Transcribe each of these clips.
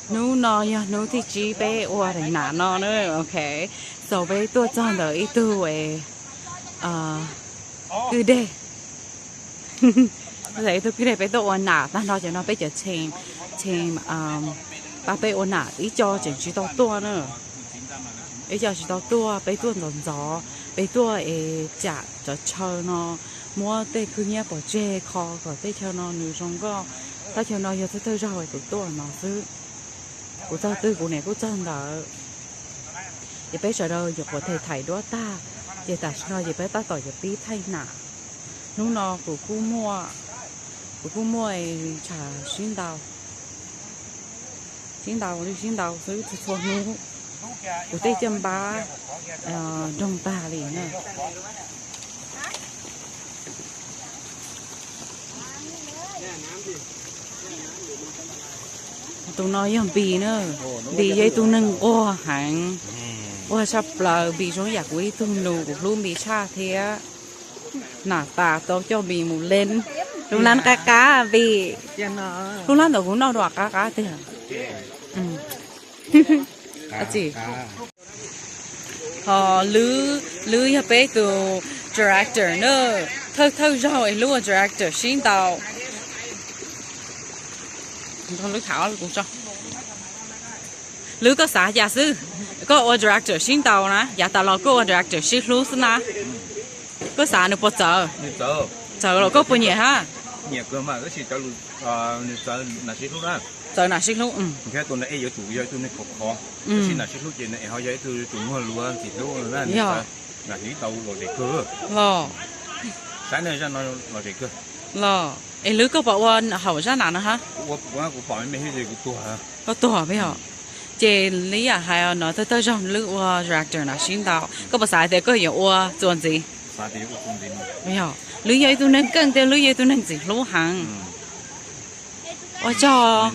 Hnub no yog hnub thib tsib peb ua daim nam no na, ok. So peb tuaj txog ntawm ib tug kwj deg. Ib tug kwj deg peb tuaj ua nam tag nrho cov no peb cov team, team pab peb ua nam ib co tseem tsis tau tuaj na. Ib co tsis tau tuaj, peb tuaj ntxov ntxov, peb tuaj es cam cov chaw no, muab tej khwj nyiab pov tseg kho kom tej chaw no nws zoo nkauj. Thaj chaw no yog thawj thawj zaug kuv tuaj no xwb. Kuv txog twg kuv niam kuj txog ntawd. Ces peb sawv daws yuav quav thaij thaij duab tag, ces tam sim no ces peb tab tom yuav pib thaij nam. Hnub no kuv kuj muaj, kuv kuj muaj tshav sib ntaus, sib ntaus li sib ntaus xwb txhua txhua hnub. Kuv tej caj npab nroog tag li na. Tus no yog Npis na. Npis yog ib tug neeg nquag heev, nquag tshaj plaws. Npis zoo yam kuv ib tug nus, kuv hlub Npis tshaj thiab. Nam tas tau coj Npis mus leeb lub lab qab qab Npis. Lub lab ntawd kuv noj dua qab qab tiag. Ho Lwb, Lwb yog peb tus director na, thawj thawj zaug es Lwb ua director sib ntaus. Lwb, koj xav cas xwb? Koj ua director sib ntaus na, yav tas los koj ua director sib hlub xwb na. Koj xav nws puas txawv? Txawv los koj puas nyiam hab? Txawv nam sib hlub. Tus no es yuav tsum yog ib tug neeg khov kho, tab sis nam sib hlub ces nws es ho yog ib tug yuav tsum muag luav ntxim hlub na. Nam hliv tau lom zem kawg. Los, saib na, zaj no lom zem kawg. Los es Lwb, koj puas ua haum zaj nam no hab? Kuv ua, kuv pom me me xwb ces kuv tuag. Koj tuag peb hos. Ces li yam hais no, thawj thawj zaug Lwb ua director nam sib ntaus, koj puas xav tias koj yuav ua txuas ntxiv? Yog, Lwb yog ib tug neeg keej thiab Lwb yog ib tug neeg ntxim hlub heev. Ua tsaug.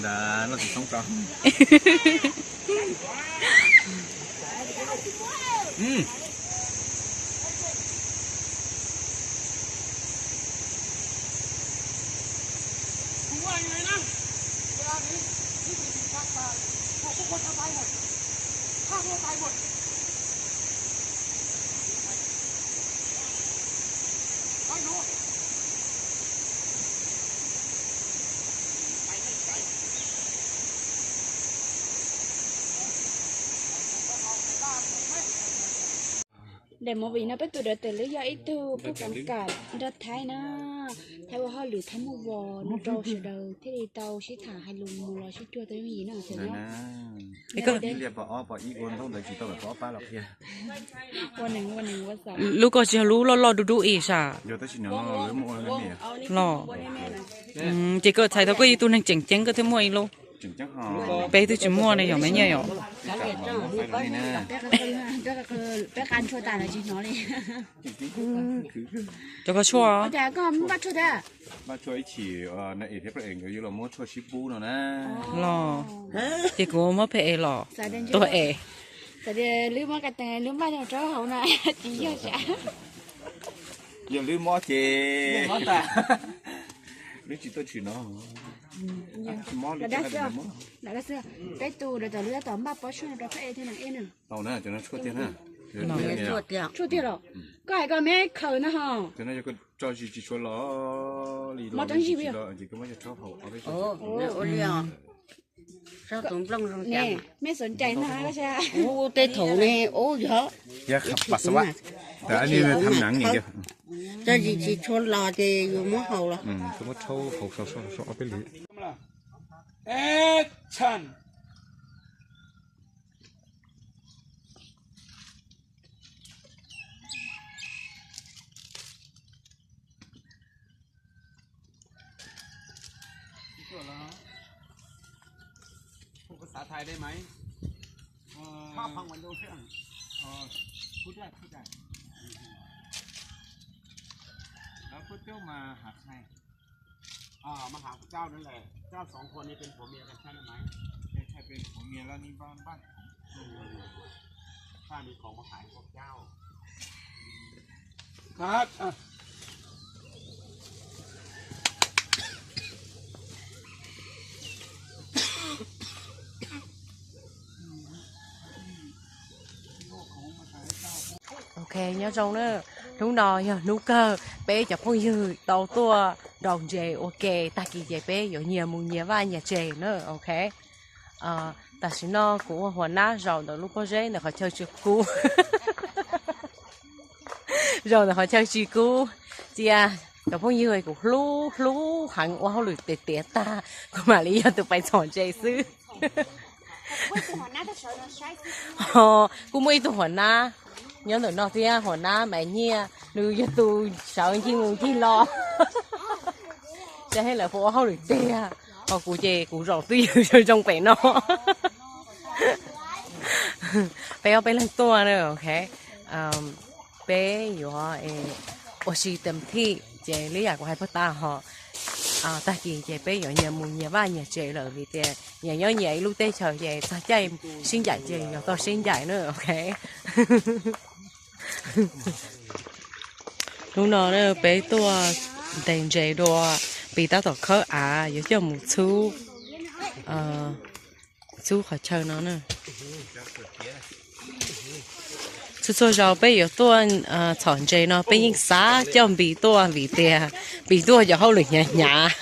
Daim movie no peb tus director Lwb yog ib tug phooj kham kam nrog Thaib na. Thaib ua hauj lwm Thaib muaj vos no rau sawv daws thiaj li tau sib tham hais lus mus los sib cuag tau yooj yim na. Lub koj tsis yog lub loj loj dub dub ib sas los? Ces koj txhais tau koj yog ib tug neeg tseem ceeb koj thiaj muaj ib lub. Peb twb tsis muaj ne yom, me nyiaj yom. Cov koj tshuaj. Los, ces kuv muab pheej es los. Tuag es. Yog Lwb mob ces Lwb tsis tuaj tshwm no. Peb tus director Lwb tab tom npaj pob tshuaj no rau pheej es thiab na. Tau na, cov no tshuaj tiag na. Tshuaj tiag los? Koj hais koj me khaws na ho. Cov no yog koj tso zis tsis tshua los li los, ces koj muab cov rhaub haus. Mej xom cais no, ub, tej thaum ne, ub, yog. Tso zis tsis tshua los ces yus muab haus los. Koj muab rhaub haus ob peb lwm. Có xài thầy đây mày? Ờ, có phòng mình luôn chứ. Ờ, phút đây, phút đây. Đó, phút trước mà hạt thầy. Ờ, mà hạt của cháu nữa là cháu song con đi bên của mẹ là sao đây mày? Để thầy bên của mẹ là điบ้านบ้าน. Sao đi còn mà hại của cháu? Hạt. Ok, nyob zoo na. Hnub no yog hnub kawg peb cov phooj ywg tau tuaj nrau ntses ua ke, tag kis ces peb yuav nyias mus nyias vaj nyias tsev na, ok. Tam sim no kuv ua huas nab zaum ntawm lub pob zeb ntawm qhov chaw tsis kub. Zaum ntawm qhov chaw tsis kub, cia cov phooj ywg kuv hlub hlub heev ua hauj lwm tiav tiav tag, kuv mam li yog tus pais txhom ntses xwb. Ho kuj muaj ib tug huas nab nyob ntawm no thiab, huas nab Maiv Nyiaj, nws yog tus sawv ncig mus ncig los. Ces lawv puas ua hauj lwm tiag, ho kuv ces kuv zaum twj ywm zoo zoo pem no. Peb ob peb leeg tuaj na, ok. Peb yuav ua si tem thij ces li yam kuv hais puag ta ho, tag kis ces peb yuav nyias mus nyias vaj nyias tsev lawm vim tias nyias nyob nyias ib lub teb chaws ces txog caij sib ncaim ces yog tau sib ncaim na, ok. Hnub no peb tuaj ntes ntses dua, Npis tab tom khawb av yuav coj mus txhub, txhub qhov chaw no na. Txhua txhua zaus peb yuav tuaj txhom ntses no peb yeej xav coj Npis tuaj vim tias Npis tuaj cov hauj lwm hnyav hnyav,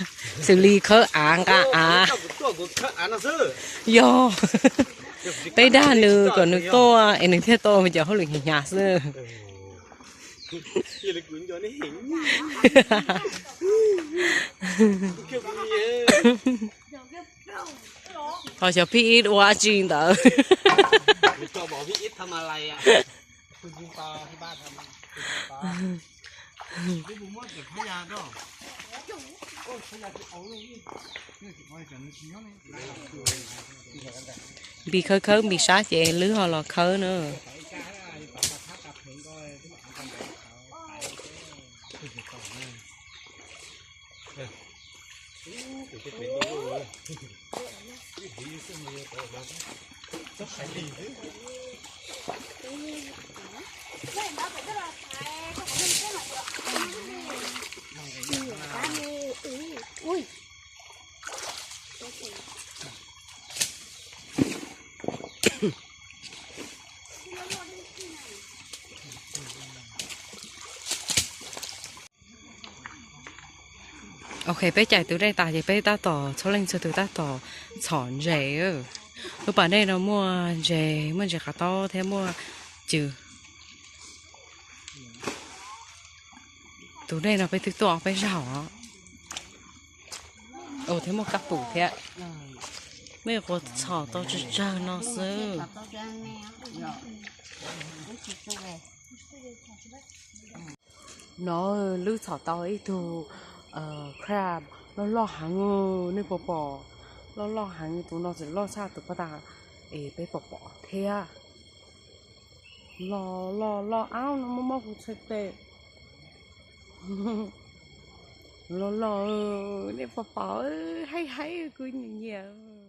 xws li khawb av nqa av. Yog peb dag nws kom nws tuaj es nws thiaj tau cov hauj lwm hnyav hnyav xwb. Ho xyov phij ib ua dab tsi ntawd. Npis khawb khawb Npis sab ces lwb ho los khawb na. Ok, peb cais tus dej tas ces peb tab tom txhua leej txhua tus tab tom txhom ntses. Lub pas dej no muaj ntses, muaj ntses qav taub thiab muaj cw. Tus dej no peb twb tuaj peb zaug os. Ua thiab muaj kab pum thiab. Mej quas txhom tau tsawg tsawg no xwb. No lwb txhom tau ib tug crab loj loj heev, nej puas pom? Loj loj heev, tus no txawm loj tshaj tus paj tas es peb pom pom thiab. Loj loj loj, ab no mob mob kuv txhais tes. Loj loj, nej puas pom? Haib haib, kuv nyiam nyiam.